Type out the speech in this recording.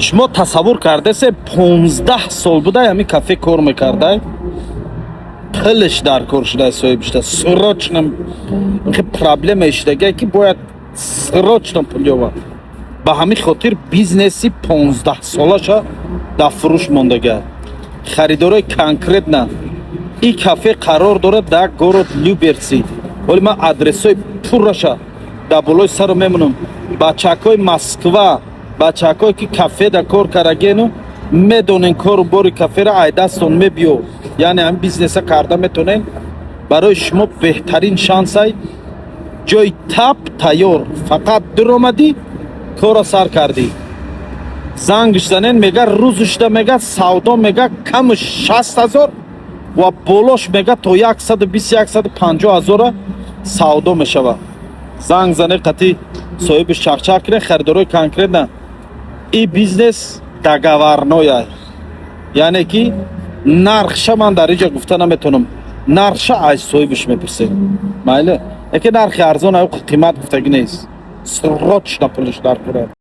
Шумо тасаввур кардасе, 15 сол будай, ҳамин кафе кор мекардай, пулш дар кор шудай, соҳибшуда срочно проблема шудагае, ки бояд срочно пул ёбад. Ба ҳамин хотир бизнеси 15-солаша дар фурӯш мондага. Харидорои конкретно, ин кафе қарор дорад дар город Люберцы. Ҳоли ман адресҳои пурраша дар болои саро мемонам. Бачакҳои Москва, бачакҳое ки кафеда кор кардагену медонен, кору бори кафера ай дастон мебиё, яъне ҳамин бизнеса карда метонен, барои шумо беҳтарин шансай. Ҷои тап тайёр, фақат дуромадӣ, корро сар кардӣ. Зангш занен, мега, рӯзушда, мега, савдо, мега, камш 60 000 ва болош, мега, то 120, 150 ҳазора савдо мешавад. Занг зане, қати соҳибиш чақчақ кунед. Харидорои конкретно, и бизнес договорной а, яъне ки нархша ман дар инҷа гуфта наметавонам, нархша аз соҳибиш мепурсем. Майле, яке нархи арзон аю қимат гуфтагӣ нест, срочно пулиш дар кора.